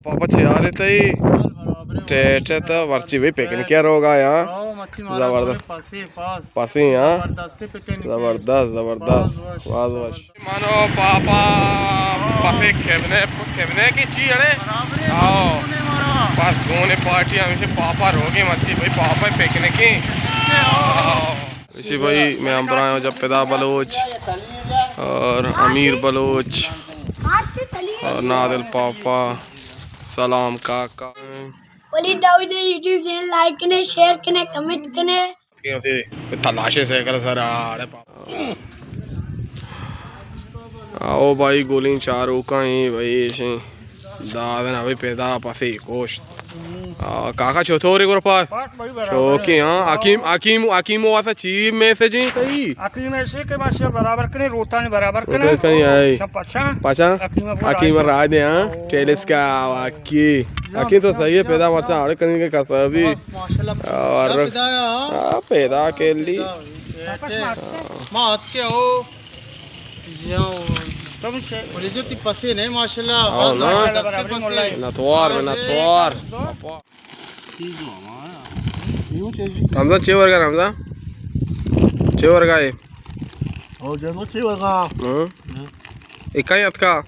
پاپا، چے حال اِنت تئی؟ ٹیٹ اِنت تو، مرچی بھئی پکنک ءَ روگ ءَ یاں؟ ہاں، مرچی مارا زبردست۔ پسے پاس۔ پسے، ہاں؟ زبردست پکنک۔ زبردست، زبردست۔ باز وش۔ باز وش۔ منو پاپا پسے کبنے، کبنے کی چی اڑے؟ برابر اِنت، آؤ۔ بس گونے پارٹی ہمیشہ پاپا روگی مرچی بھئی، پاپا پکنکی۔ آؤ۔ ایشی بھئی، مئے ہمبراہ اَنت جب پدا بلوچ اور امیر بلوچ اور نادل پاپا۔ سلام کاکا۔ ولی داؤد یوٹیوب چینل لائک کنے، شیئر کنے، کمنٹ کنے۔ تلاشے سائیکل سر آڑے پاپا۔ او بھائی، گلیں چاروکاں ایں بھئی، ایشیں دادن ابھی پیدا پسے کوشت۔ آ، کاکا چطوری گروپ؟ شوقی، ہاں۔ حکیم، حکیم، حکیم واسطہ چی میسج ایں تئی؟ حکیم ایشی کہ ماشاءاللہ برابر کنے، روتانی برابر کنے۔ روتانی آئی۔ شب پچا۔ پچا؟ حکیم پورا حکیم آئی۔ راہ دے، ہاں۔ او۔ ٹیلس کا واقعی۔ حکیم تو صحیح ہے، پیدا مرچاں اڑ کنی کے کسا بھی۔ بس، ماشاءاللہ۔ اور پیدا ہے، ہاں۔ ہاں، پیدا کے لی۔ پیدا ہوئی۔ ما اتکے ہو۔ زیاں۔ تم سے۔ بڑی جو تی پسے نہیں، ماشاءاللہ۔ ہاں، نا۔ ماشاءاللہ، برابر مولا ہے۔ نتوار میں، نتوار۔ رمضان، چے ورگا رمضان؟ چے ورگا ہے؟ او جنو، چے ورگا؟ ہاں۔ ہاں۔ اے کہیں اتکا؟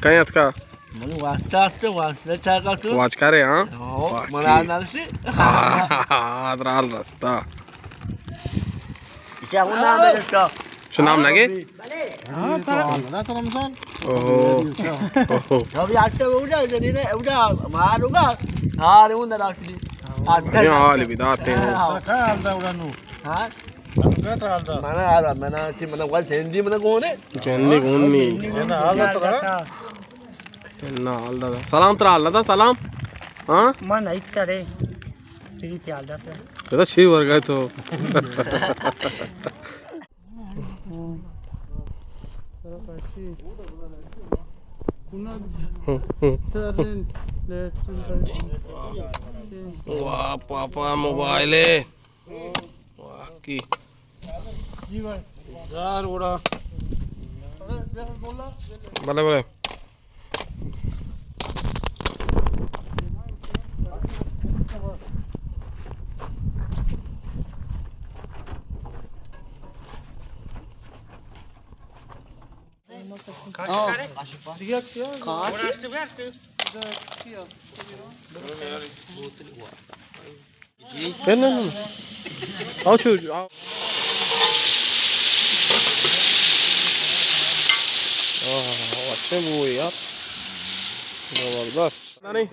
کہیں اتکا؟ من واسطہ است، واسطہ چاہتا تو۔ واچ کرے، ہاں؟ ہاں، واقعی۔ منا نرسی۔ ہاں، درال رستا۔ کیا ہونا ہے رستا؟ شو نام نگے؟ ہاں، تو رمضان، تو رمضان۔ اوہو۔ اوہو۔ ابھی آٹھ سو اٹھا، جنی نے اٹھا، مار ہوگا۔ ہاں، رہوں نہ ڈاکٹری۔ آٹھ سو۔ یہ حال بھی داتے ہیں۔ ہاں۔ کیا حال دا اڑانو؟ ہاں؟ من آ رہا، من آ، چی، من آ، سندھی من کون ہے؟ سندھی کون نہیں؟ یہ نا حال دا تو رہا۔ یہ نا حال دا۔ سلام ترا، حال دا، سلام۔ ہاں؟ من ایت کرے۔ تیری کیا حال دا؟ تو چی ورگا تو؟ واہ، پاپا موبائل ہے۔ واقعی۔ جی بھائی۔ یار، وڑا۔ بلے، بلے۔ نہ، نہ، نہ۔ آؤ، چھو، آؤ۔ آہ، اچھے بوئے یار۔ زبردست۔ نہیں۔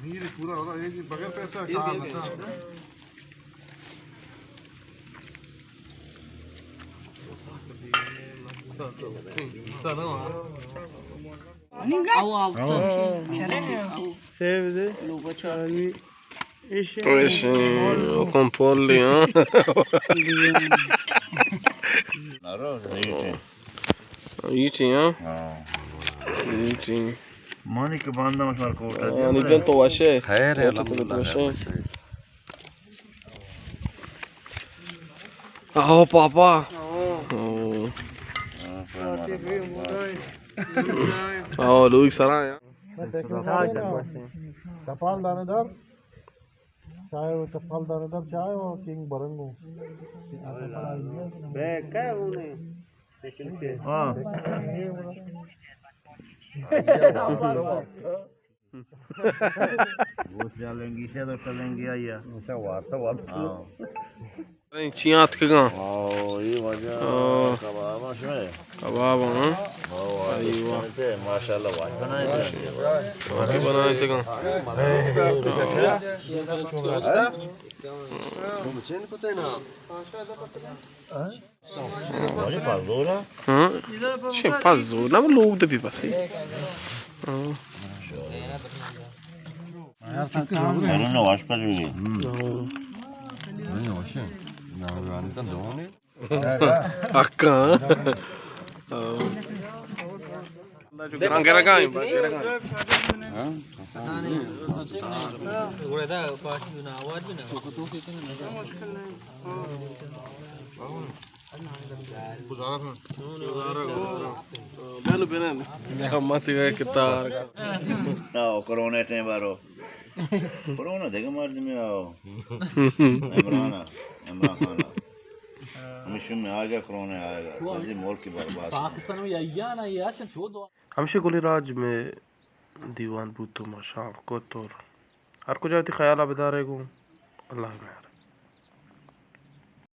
امیر پورا ہو رہا ہے جی، بغیر پیسہ کام ہے۔ سیب دے۔ ایش، کم پول لی، ہاں۔ ایٹی، ہاں؟ ہاں۔ ایٹی۔ مانی کہ باندا مشمار کوٹا دیا۔ ہاں، نی جن تو وشے۔ خیر ہے، تو الحمدللہ، وشے۔ خیر ہے۔ آؤ پاپا۔ آؤ۔ آؤ۔ آؤ، لوگ سرا ہے۔ چپال دانے دار۔ چائے و چپال دانے دار، چائے و کنگ برنگو۔ بے کئے ہونے؟ ہاں۔ گوشت یا لنگی شے تو لنگی آیا۔ اچھا، وارتا وارتا۔ ہاں۔ اے چیاں اتکگاں؟ ہاں، اے واجہ۔ ہاں۔ کباب شے۔ کباب، ہاں۔ ہاں، اے واہ۔ ماشاءاللہ، واجہ بنائے تھے۔ واجہ بنائے تھے۔ ہاں؟ ہاں؟ چے پاس زور نہ، لوگ دے بھی پاس۔ ہاں۔ ہاں۔ اکا۔ ہاں۔ گرگا، گرگا۔ ہاں؟ مشکل نہیں۔ ہاں۔ بینو بینن۔ چمت گئے کتار۔ آؤ، کرونا ٹائم بارو۔ کرونا دیگه مردمی آؤ۔ عمران، عمران خان۔ ہمیشہ میں آئے گا، کرونا آئے گا۔ سجی ملک کی برباد۔ پاکستان میں یا نا یہ اشن چو دو۔ ہمشی گلی راج میں دیوان بوت و ما شام کت اور ہر کجا وتی خیال بدارے گوں۔ اللہ میار۔